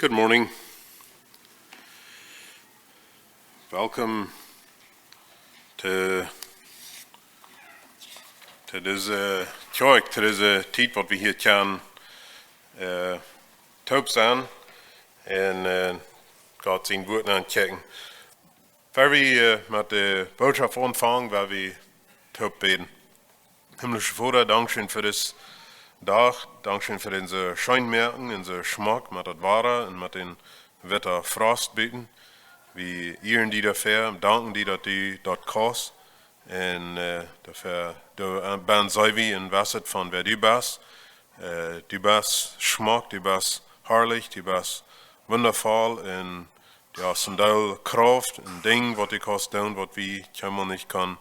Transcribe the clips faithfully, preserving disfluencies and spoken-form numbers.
Good morning. Welcome to, to dise Kjoakj, to dise Tiet, waut wie hia kjennen, äh, toop sennen un, äh, Gott sien Wuat aunchecken. Ea wie, äh, met de Bootschoft aunfangen, well wie toop bäden. Himmlische Voda, dankscheen fa disen Dach, dankscheen fa dise Scheenmoakjunk un dise Schmack met daut Wada un met dän witten Frost buten. Wie ieren die doafäa, danken die, daut du daut kaust. Un, äh, doafäa, du, äh, best soo wie een Wesset von wäa du best. Äh, du best schmack, du best harlich, du best wundafoll un du hast een Deel Krauft un Dinja, waut du kaust doonen, waut wie kjeenmol nich kjennen.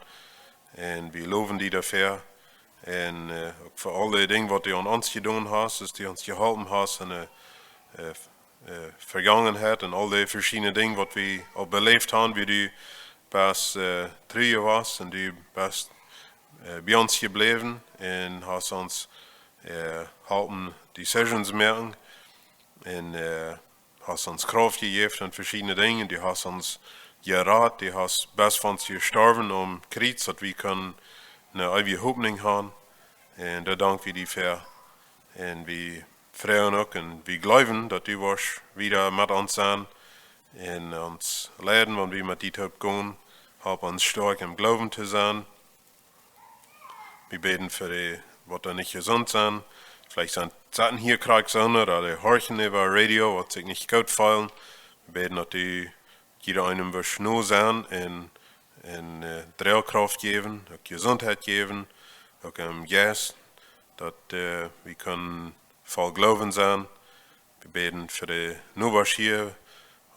Un wie lowen die doafäa. Un, äh, uk fa aul dee Dinja, waut du aun ons jedonen hast, daut du ons jeholpen hast un, äh, äh, äh, Vegangenheit un aul dee veschiedne Dinja, waut wie aul beläft haben, woo du best, äh, tru jewast un du best, äh, bie ons jebläwen un hast ons, äh, jeholpen Decisions moaken un, äh, hast ons Krauft jejäft aun veschiedne Dinja. Du hast ons jerat, du hast best fa ons jestorwen aum Kjriez, daut wie kjennen eene eewje Hopninj haben. Un doa dank wie die fa. Un wie freien uk un wie jleewen, daut du woascht wada met ons sennen un ons leiden, wan wie met die toop gonen. Halp ons stoakj em Gloowen to sennen. Wie bäden fa dee, waut doa nich jesunt sent. Veleicht sent, sitten hia krakjt soo, ooda dee horchen äwa Radio, waut sikj nich goot feelen. Wie bäden, daut du jieda eenem woascht no sennen un, un, äh, Droagkrauft jäwen, uk Jesuntheit jäwen, uk em Jeist, daut, äh, wie kjennen voll Gloowen sennen. Wie bäden fa de Nobasch hia,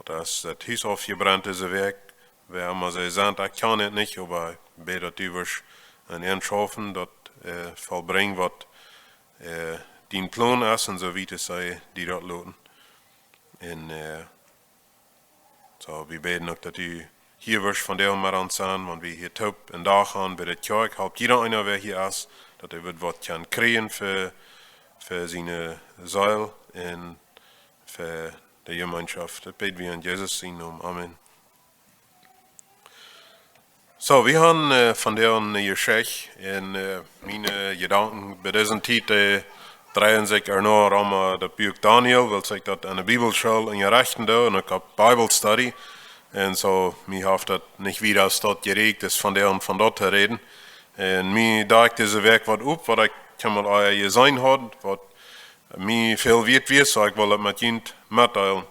daut es daut Hus aufjebrent dise Wäakj. Wäa emma see sent, ekj kjan et nich, oba ekj bäd, daut du woascht aun an schaufen, daut, äh, vollbrinjen, waut, äh, dien Plon es, un soo wiet aus see die daut loten. Un, äh, soo, wie bäden uk, daut du hia woascht vondoag met ons sennen, wan wie hia toop een Dach haben, bie de Kjoakj, halp jieda eena, wäa hia es, daut hee woat waut kjennen kjrieen fa, fa siene Seel un fa de Jemeenschoft. Daut bäd wie en Jesus sienen Nomen. Amen. Soo, wie haben, äh, vondoag eene Jeschicht un, äh, miene Jedanken bie dise Tiet, äh, dreien sikj ea no rom, äh, daut Buak Daniel, wiels ekj daut aun de Bibelschool unjarechten doo un uk opp Bible Study. Un soo, mie haft daut nich wieda aus daut jeräakjt es, vondoag von daut to räden. Un mie docht dise Wäakj waut opp, waut ekj kjeenmol ea jeseenen haud, waut mie väl wieet wia, soo ekj well et met junt metdeelen.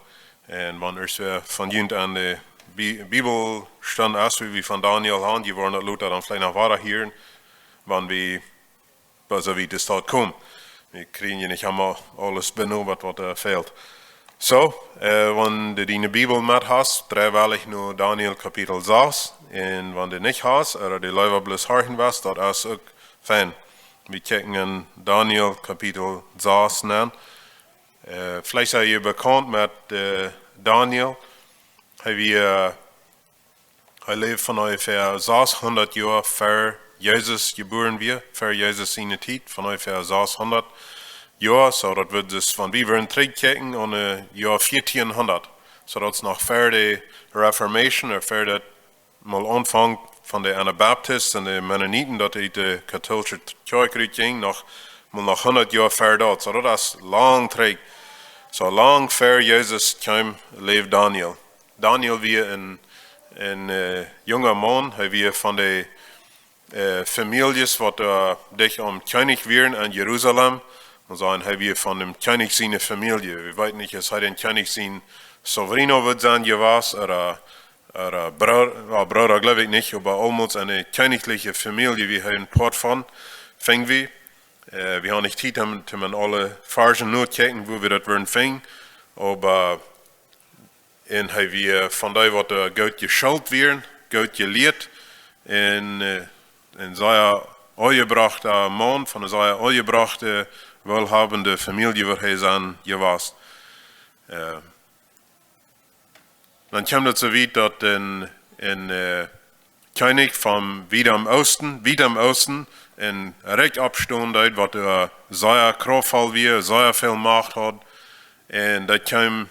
Un wan wäa von junt aun de Bi-, Bibelstund es, woo wie von Daniel haben, dee woaren daut lota dan veleicht noch wieda hieren, wan wie bie soo wiet es daut komen. Wie kjrieen je nich emma aules bie, waut, waut, äh, fält. Soo, äh, wan du diene Bibel met hast, drei well ekj no Daniel Kapitel sas. Un wan du nich hast, ooda du leewa bloos horchen west, daut es uk fein. Wie kjikjen en Daniel Kapitel sas nenn. Äh, veleicht sent jie bekaunt met, äh, Daniel. Hee wia, hee läwd von onjefäa sashundat Joa ver Jesus jebuaren wia, ver Jesus siene Tiet, von onjefäa sashundat Joa. Soo, daut woat dus, wan wie woaren trigjkjikjen aun, äh, Joa vieetienhundat. Soo, daut es noch ver de Reformation, ooda ver daut mol Aunfank von de Anabaptisten un de Mennoniten, daut ut de katoolische Kjoakj rutjinjen, noch, mol noch hundat Joa ver daut. Soo, daut es lang trigj. Soo lang ver Jesus kjeem, läwd Daniel. Daniel wia een, een, äh, junga Maun. Hee wia von de, äh, Famieljes, waut, äh, dicht aum Kjennich wieren en Jerusalem. Un soo, hee wia von däm Kjennich siene Famielje. Wie weeten nich, aus hee dän Kjennich sien sobrino wudd sennen jewast, ooda, ooda Broo-, jo, Brooda jleew ekj nich, oba aulmols eene kjennichliche Famielje, wia hee een Poat von, finj wie. Äh, wie haben nich Tiet, om, om en aule Varschen notokjikjen, woo wie daut woaren finjen. Oba, un hee wia von dee, waut, äh, goot jeschult wieren, goot jelieet, un, äh, een sea aunjebrochta Maun, von eene sea aunjebrochte, wohlhabende Famielje, wua hee sennen jewast. Äh, dan kjeem daut soo wiet, daut een, een, äh, Kjennich von wiet em Oosten, wiet em Oosten, een Rikj oppstonen deed, waut, äh, sea kraftvoll wia, sea väl Macht haud. Un daut kjeem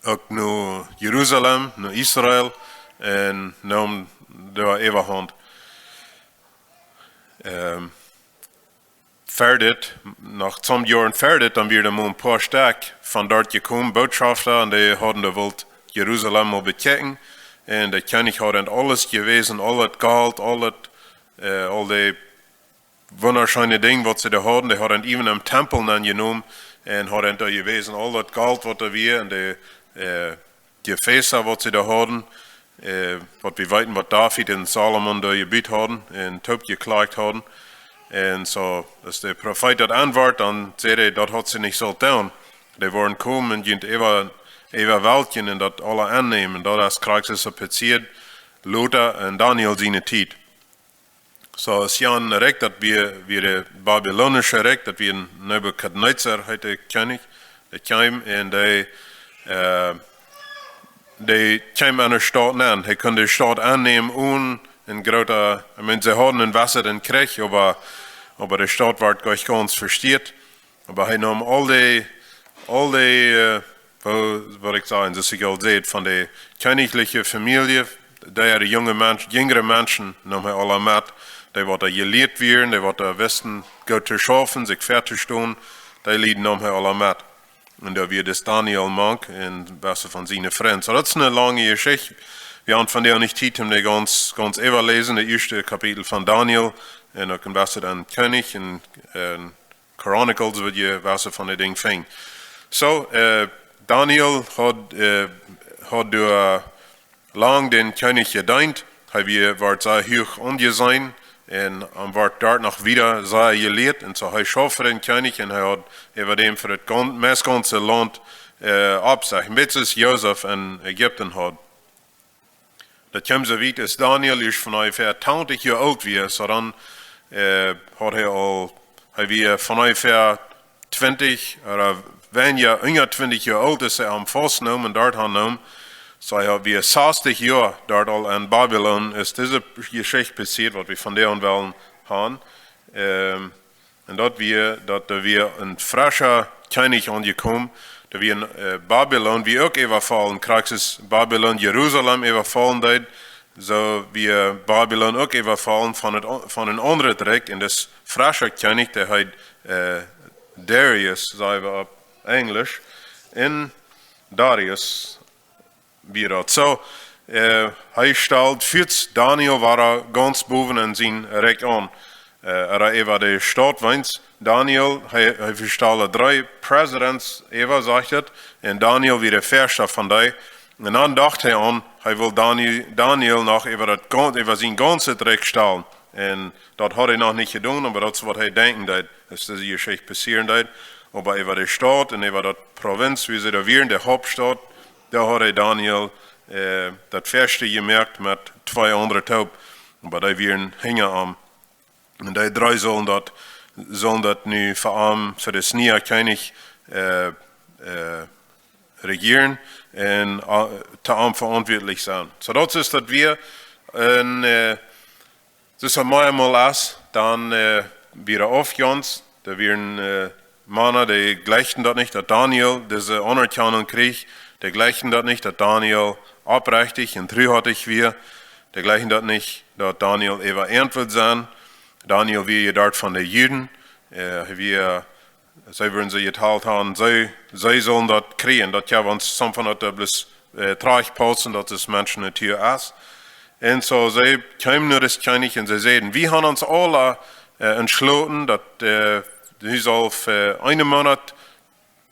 uk no Jerusalem, no Israel, un neem doa Äwahaunt. Ähm, ver dit, noch some Joaren ver dit, dan wieren doa mau een poa Stekj von doa jekomen, Botschafta, un dee hauden de Welt Jerusalem aul bekjikjen. Un de Kjennich haud an aules jewäsen, aul daut Golt, aul daut, äh, aul dee wundascheene Dinja, waut see doa hauden. Dee haud an even em Tempel aunjenomen un haud an doa jewäsen, aul daut Golt, waut doa wia, un de, äh, Jefäsa, waut see doa hauden, äh, waut wie weeten, waut David un Salomo doa jebut hauden un toop jeklakt hauden. Un soo, aus de Profeet daut aunwort, dan säd hee, daut haud see nich sult doonen. Dee woaren komen un junt äwa-, äwawaltjen un daut aula aunnämen. Daut es krakjt soo passieet, lota en Daniel siene Tiet. Soo, aus Jan rikj, daut wia, wia de babylonische Rikj, daut wia Nebukadnezar, heet de Kjennich, dee kjeem un dee, äh, dee kjeem enne Staut aun. Hee kunn de Staut aunnämen un een groota, I mean, see hauden een Wasser un Kjrich, oba, oba de Staut wort jlikj gaunz vestieet. Oba hee neem aul dee, aul dee, äh, woo, waut ekj saj, daut ekj aul säd, von de kjennichliche Famielje, dee äare junge Mensch-, jinjre Menschen neem hee aula met, dee waut jelieet wieren, dee waut wisten, goot to schaufen, sikj väatostonen, dee Lied neem hee aula met. Un doa wia dis Daniel mank, un wia von siene Frind. Soo, daut es eene lange Jeschicht. Wie haben vondoag nich Tiet, om dee gaunz, gaunz äwaläsen, de ieeschte Kapitel von Daniel, un uk een bät en Kjennich, un, un Chronicles, woa jie waut von de Dinja finjen. Soo, äh, Daniel haud, äh, haud doa lang dän Kjennich jedeent. Hee wia, wort sea huach aunjeseenen un, un wort doa noch wieda sea jelieet. Un soo hee schauft fa dän Kjennich un hee haud äwa däm fa daut gaun-, meist gaunze Launt, äh, Oppsecht. Een bät soo aus Josef en Ägipten haud. Daut kjeem soo wiet, aus Daniel ieescht von onjefäa twintich Joa oolt wia, soo dan, äh, haud hee aul, hee wia von onjefäa twintich ooda weinja, unja twintich Joa oolt, aus see am faustneemen un doa han neemen. Soo hee wia sastich Joa doa aul en Babylon, aus dise Jeschicht passieet, waut wie vondoag wellen han. Ähm, Un daut wia, daut doa wia een frescha Kjennich aunjekomen. Doa wia en, äh, Babylon, wia uk äwafaulen, krakjt soo aus Babylon Jerusalem äwafaulen deed, soo wia Babylon uk äwafaulen von een, von een aundret Rikj. Un dis frescha Kjennich, dee heet, äh, Darius, saj wie opp Enjlisch, un Darius wia daut. Soo, äh, hee stald fuaz Daniel wada gaunz bowen en sien Rikj aun. Äh, hee wia de Staut, wiels Daniel, hee, hee stald dree Presidents äwa, sajcht et, un Daniel wia de ieeschta von dee. Un dan docht hee aun, hee wull Dani-, Daniel noch äwa daut gaun-, äwa sien gaunzet Rikj stalen. Un daut haud hee noch nich jedonen, oba daut es waut hee denkjen deed, aus dise Jeschicht passieren deed. Oba äwa de Staut un äwa daut Prowinz, wua see doa wieren, de Hauptstaut, doa haud hee Daniel, äh, daut ieeschta jemoakt met twee aundre toop. Oba dee wieren hinja am. Un dee dree sullen daut, sullen daut nu fa am, fa de niea Kjennich, äh, äh, rejieren un, äh, to am veauntwuatlich sennen. Soo daut es daut wia en, äh, soo aus et meamol es, dan, äh, wia aufjehaut, doa wieren, äh, Mana, dee jlikjten daut nich, daut Daniel dise Aunerkjanunk kjrieech, dee jlikjten daut nich, daut Daniel oprechtich un truhartich wia, dee jlikjten daut nich, daut Daniel äwa äant wudd sennen. Daniel wia jedocht von de Juden, äh, hee wia, see wudden see jetalt han, see, see sullen daut kjrieen, daut jo, wan someone daut doa bloos, äh, trajchtpaussen, daut es Menschen Natua es. Un soo, see kjeemen no dis Kjennich un see säden: "Wie han ons aula, äh, entschloten, daut, äh, wie saul fa eenen Moonat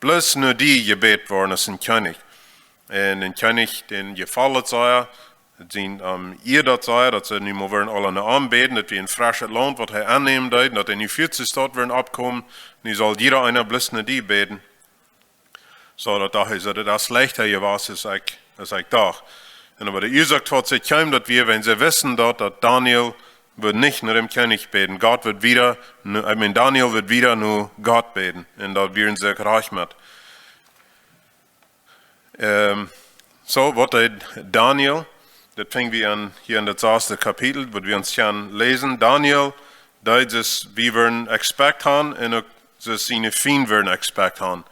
bloos no die jebät woaren aus een Kjennich." Un dän Kjennich, dän jefoll et sea, et sent, ähm, ea daut sea, daut see nu mol wudden aula no am bäden, daut wia een freschet Launt, waut hee aunnämen deed, daut hee nu fuaz de Staut wudden oppkomen, nu saul jieda eena bloos no die bäden. Soo, daut docht hee soo, daut es leichta jewast, aus ekj, aus ekj docht. Un oba de Uasoak, waut see kjeemen, daut wia, wiels see wisten daut, daut Daniel wudd nich no dän Kjennich bäden. Gott wudd wada, no, I mean, Daniel wudd wada no Gott bäden. Un doa wieren see rajcht met. Ähm, soo, waut deed Daniel? Daut finj wie aun, hia en daut sasde Kapitel, waut wie ons hia läsen. Daniel deed soo aus wie wudden expect han, un uk soo aus siene Fiend wudden expect han.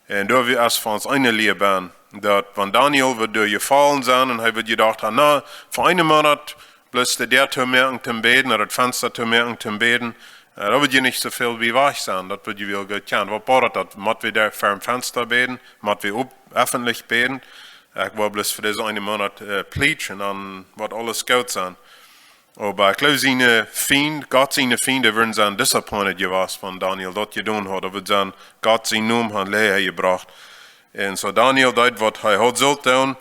Un doa wia es fa ons eene Lia bennen, daut wan Daniel wudd doa jefollen sennen un hee wudd jedocht haben, na, fa eenen Moonat bloos de Däa to moaken toom bäden, ooda daut Fensta to moaken toom bäden, äh, daut wudd je nich soo väl bie wajch sennen, daut wudd je woll goot kjennen. Waut bodat daut? Mott wie doa ver daut Fensta bäden? Mott wie opp-, effentlich bäden? Ekj wull bloos fa disen eenen Moonat, äh, plietschen un dan woat aules goot sennen. Oba ekj jleew, siene Fiend, Gott siene Fiend, dee wudden sennen disappointed jewast, wan Daniel daut jedonen haud. Daut wudd sennen, Gott sienen Nomen haud Läa jebrocht. Un soo Daniel deed waut hee haud sullt doonen.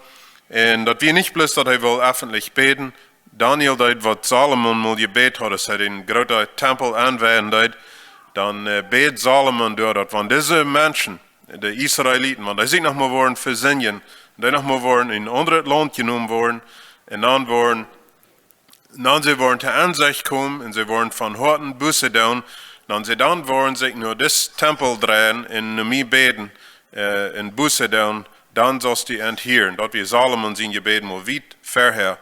Un daut wia nich bloos daut hee wull effentlich bäden. Daniel deed waut Salomo mol jebät haud, aus hee dän grooten Tempel aunweien deed. Dan, äh, bäd Salomo doa, daut wan dise Menschen, de Israeliten, wan dee sikj noch mol wudden vesindjen, dee noch mol wudden en een aundret Launt jenomen woaren, un dan wudden, dan see wudden to Ensecht komen un see wudden von Hoaten Buße doonen, dan see dan wudden sikj no disen Tempel dreien un no mie bäden, äh, un Buße doonen, dan saust du an hieren. Daut wia Salomo sien Jebäd mol wiet verhäa.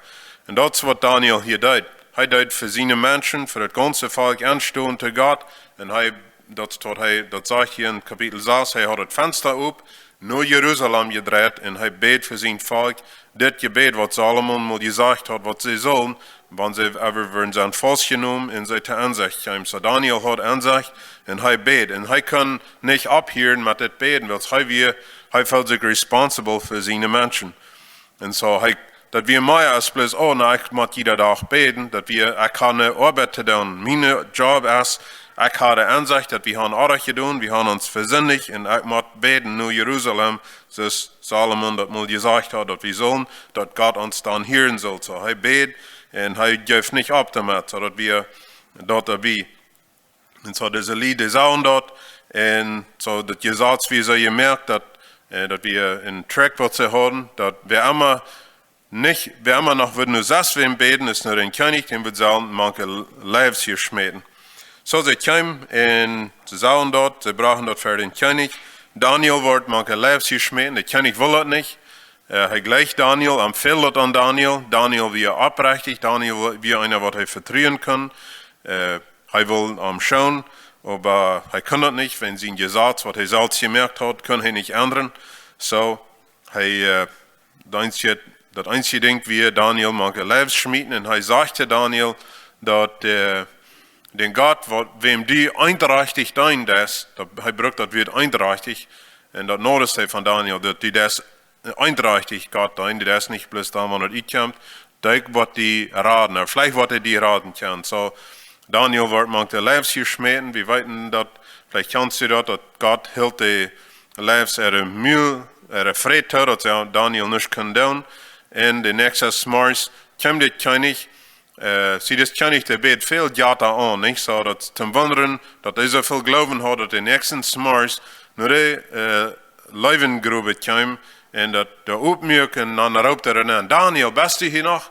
Un daut es waut Daniel hia deed. Hee deed fa siene Menschen, fa daut gaunze Volkj aunstonen to Gott. Un hee, daut es waut hee, daut sajcht hia en Kapitel sas, hee haud daut Fensta opp, no Jerusalem jedreit un hee bäd fa sien Volkj dit Jebäd, waut Salomo mol jesajcht haud, waut see sullen, wan see ever wudden sennen faustjenomen un see to Ensecht kjeemen. Soo Daniel haud Ensecht un hee bäd. Un hee kunn nich opphieren met dit Bäden, wiels hee wia, hee feeld sikj responsible fa siene Menschen. Un soo, hee, daut wia mea aus bloos, oh, na, ekj mott jieda Dach bäden. Daut wia, ekj hab eene Oabeit to doonen. Mien Job es, ekj hab de Ensecht, daut wie haben oajch jedonen, wie haben ons vesindicht un ekj mott bäden no Jerusalem, soo aus Salomo daut mol jesajcht haud, daut wie sullen, daut Gott ons dan hieren sull. Soo, hee bäd un hee jeef nich opp doamet, soo daut wia, daut hee wia. Un soo dise Lied, dee sagen daut, un soo daut Jesaz wia soo jemoakt, daut, äh, daut wia een Trick waut see hauden, daut wäa emma nich, wäa emma noch wudd no sestwäm bäden, es no dän Kjennich, dän wudd see mank de Leew jeschmäten. Soo see kjeemen un see sagen daut, see brochten daut ver dän Kjennich. Daniel wort mank de Leew jeschmäten, de Kjennich wull daut nich. Äh, hee jleicht Daniel, am feeld daut aun Daniel. Daniel wia oprechtich, Daniel wia eena waut hee vetruen kunn. Äh, hee wull am schoonen, oba hee kunn daut nich, wäajen sien Jesaz, waut hee selfst jemoakt haud, kunn hee nich endren. Soo, hee, äh, daut eensje, daut eensje Dinkj wia Daniel mank de Leew schmäten un hee sajcht to Daniel daut, äh, dän Gott, waut, wäm du eendrajchtich deenen deist, daut, hee brukt daut Wuat eendrajchtich, un daut noticed hee von Daniel, daut du deist eendrajchtich Gott deenen, du deist nich bloos dan, wan daut utkjemt, dee woat die raden, ooda veleicht woat hee die raden kjennen. Soo, Daniel wort mank de Leew jeschmäten, wie weeten daut, veleicht kjanst du daut, daut Gott hilt de Leew äare Mul, äare Fräd too, daut see Daniel nuscht kunnen doonen. Un de näakjste Morjes kjeem de Kjennich, äh, see, de Kjennich, dee bäd väl Jetta aun, nich? Soo daut toom wundren, daut hee soo väl Gloowen haud, daut de näakjste Morjes no de, äh, Leewengrow kjeem un daut doa oppmuak un dan roopt hee doa nenn: "Daniel, best du hia noch?"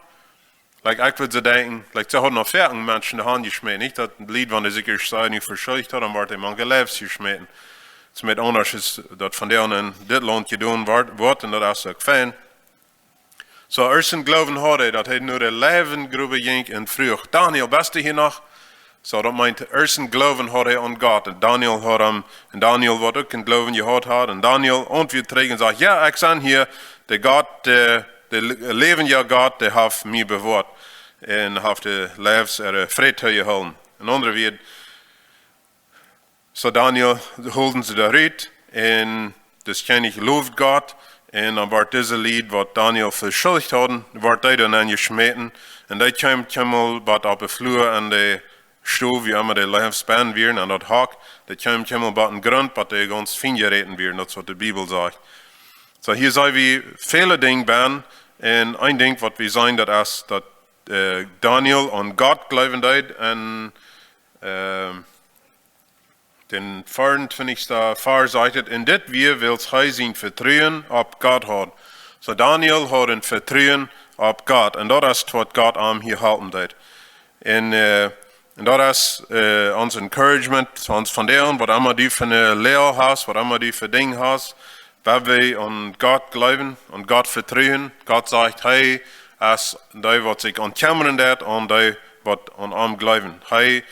Like, ekj wudd soo denkjen, like, see hauden noch vieetieen Menschen doa aunjeschmäten, nich? Daut Lied, wan dee sikj ieescht sea nich veschuldicht haud, dan wort hee mank de Leew jeschmäten. Daut es met aundasch es daut von dee aun en dit Launt jedonen wort, wort, un daut es uk fein. Soo, ieescht een Gloowen haud hee, daut hee no de Leewengrow jinkj un fruach: "Daniel, best du hia noch?" Soo, daut meent, ieescht een Gloowen haud hee aun Gott. Un Daniel haud am, un Daniel, waut uk een Gloowen jehaut haud, un Daniel auntwuat trigj un säd: "Jo, ekj sie hia, de Gott, äh, de le-, läwendje Gott, dee haft mie bewoat un haft de Leew äare Fräd jeholpen." En aundre Wieed, soo Daniel holden see doa rut, un de Kjennich lowd Gott, un dan wort dise Lied, waut Daniel veschuldicht hauden, wort dee dan aunjeschmäten, un dee kjeem, kjeem mol bat opp de Flua aun de Stow, wua emma de Leew bennen wieren, aun daut Hok, dee kjeem, kjeem mol bat dän Grunt, bat dee gaunz fein jeräten wieren, daut es waut de Bibel sajcht. Soo, hia seene wie väle Dinja bennen, un een Dinkj, waut wie seenen, daut es, daut, äh, Daniel aun Gott jleewen deed, un, äh, dän vea un twintichsten Varsch sajcht et: "En dit wia, wiels hee sien Vetruen opp Gott haud." Soo Daniel haud een Vetruen opp Gott. Un daut es waut Gott am hia halpen deed. Un, äh, un daut es, äh, ons Encouragement, ons von dee aun, waut emma du fa eene Loag hast, waut emma du fa Dinja hast, wan wie aun Gott jleewen, aun Gott vetruen, Gott sajcht, hee es dee, waut sikj aun kjemren deit, aun dee, waut aun am jleewen. Hee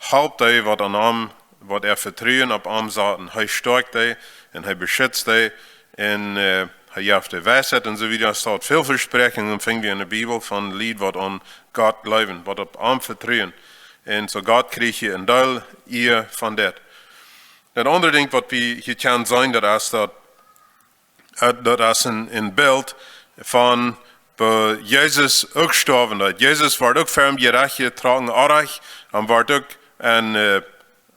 halpt dee, waut aun am, waut äa Vetruen opp am saten. Hee stoakjt dee, Un hee beschitzt dee. Un äh, hee jeft de Weisheit un soo wieda. Daut väl Vespräakjungen finj wie enne Bibel von Lied, waut aun Gott jleewen, waut opp am vetruen. Un soo Gott kjrieech hia een Deel Ea von dit. Daut aundre Dinkj, waut wie hia kjennen seenen, daut es daut, äh, daut es een, een Bilt von woo Jesus uk stoawen deed. Jesus wort uk ver een Jerecht jetrocken, oajch, un wort uk en, äh,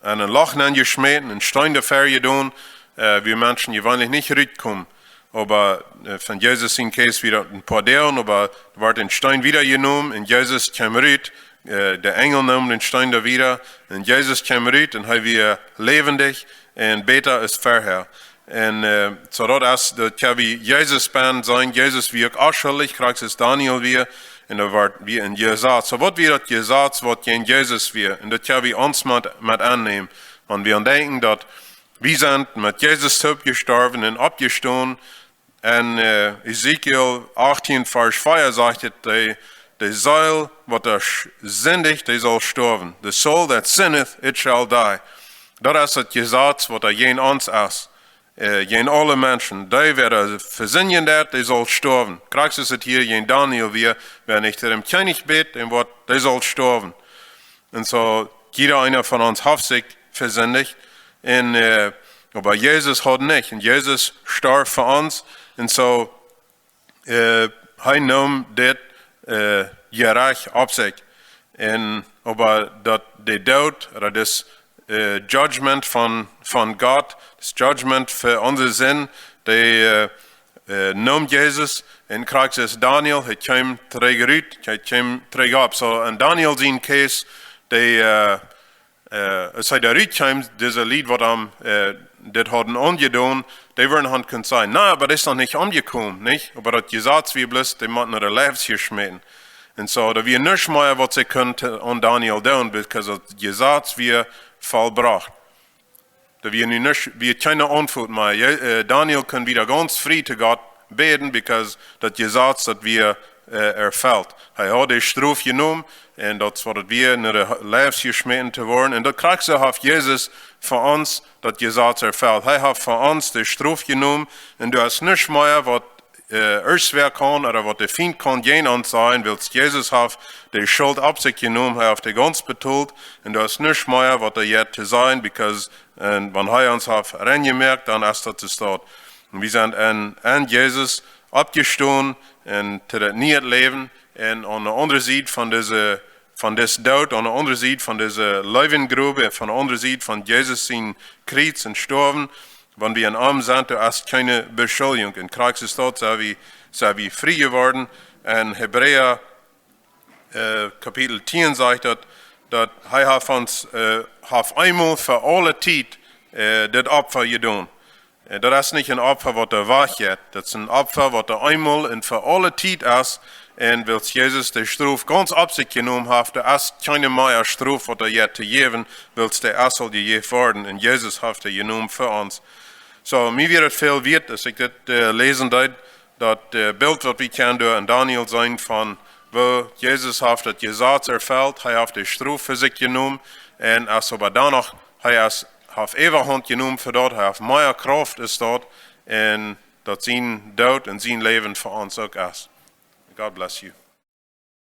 en een Loch nenjeschmäten, een Steen doafäa jedonen, äh, wua Menschen jeweenlich nich rutkomen. Oba äh, von Jesus sien Case wia daut een poa Doag, oba doa wort een Steen wieda jenomen un Jesus kjeem rut. Äh, de Enjel neem dän Steen doa wieda un Jesus kjeem rut un hee wia läwendich un bäta aus verhäa. Un äh, soo daut es, daut kjenn wie Jesus bennen seenen. Jesus wia uk onschuldich, krakjt aus Daniel wia. Un doa wort, wia een Jesaz. Soo waut wia daut Jesaz, waut jäajen Jesus wia? Un daut kjenn wie ons met, met aunnämen. Wan wie aun denkjen, daut wie sent met Jesus toop jestorwen un oppjestonen. En äh, Hesekiel achtieen, Varsch vea sajcht et, de, de Seel, waut doa sch-, sindicht, dee saul stoawen. The soul that sinneth, it shall die. Daut es daut Jesaz, waut doa jäajen ons es. Äh, jäajen aule Menschen. Dee, wäa vesindjen deit, dee saul stoawen. Krakjt es et hia jäajen Daniel wia, wäa nich to däm Kjennich bäd, dee woat, dee saul stoawen. Un soo, jieda eena von ons haft sikj vesindicht. Un äh, oba Jesus haud nich. Un Jesus storf fa ons. Un soo, äh, hee neem dit äh, Jerecht opp sikj. Un oba daut, de Doot, daut es äh, Judgment von, von Gott, daut Judgment fa onse Sind, dee äh, äh, neem Jesus un krakjt aus Daniel, hee kjeem trigj rut, hee kjeem trigj opp. Soo, en Daniel sien Case, dee äh, äh, aus hee doa rut kjeem, dise Lied, waut am äh, dit hauden aunjedonen, dee wudden han kunt sajen: "Na, oba dee es noch nich omjekomen, nich?" Oba daut Jesaz wia bloos, dee mott no de Leew jeschmäten. Un soo, doa wia nuscht mea, waut see kunnen aun Daniel doonen, because daut Jesaz wia vollbrocht. Doa wia nu nuscht, wia kjeene Auntwuat mea. Je-, äh, Daniel kunn wada gaunz frie to Gott bäden, because daut Jesaz, daut wia äh, erfelt. Hee haud de Strof jenomen un daut es waut et wia, no de Leew jeschmäten to woaren. Un daut krakjt soo haft Jesus fa ons daut Jesaz erfelt. Hee haft fa ons de Strof jenomen un doa es nuscht mea, waut äh, ons wäa kaun, ooda waut de Fient kaun jäajen ons sajen, wiels Jesus haft de Schult opp sikj jenomen, hee haft dee gaunz betolt. Un doa es nuscht mea, waut doa jeit to sajen, because äh, wan hee ons haft reinjemoakt, dan es daut de Staut. Un wie sent en, en Jesus oppjestonen un to daut niee Läwen. Un aun de aundre Sied von dise, von disen Doot, aun de aundre Sied von dise Leewengrow, aun de aundre Sied von Jesus sien Kjriez un Stoawen, wan wie en am sent, doa es kjeene Beschuldjunk. Un krakjt soo es daut, sent wie, sent wie frie jeworden. En Hebräa äh, Kapitel tieen sajcht daut, daut hee haft ons, äh, haft eemol fa aule Tiet äh, dit Opfa jedonen. Äh, daut es nich een Opfa, waut doa wajch jeit. Daut es een Opfa, waut doa eemol un fa aule Tiet es. Un wiels Jesus de Strof gaunz opp sikj jenomen haft, doa es kjeene mea Strof, waut doa jeit to jäwen, wiels dee es aul jejäft worden. Un Jesus haft dee jenomen fa ons. Soo, mie wia et väl wieet, aus ekj dit äh, läsen deed, daut äh, Bilt, waut wie kjennen doa en Daniel seenen von, woo Jesus haft daut Jesaz erfelt, hee haft de Strof fa sikj jenomen, un es oba dan noch, hee es, haft Äwahaunt jenomen fa daut, hee haft mea Krauft aus daut, un daut sien Doot un sien Läwen fa ons uk es. God bless you.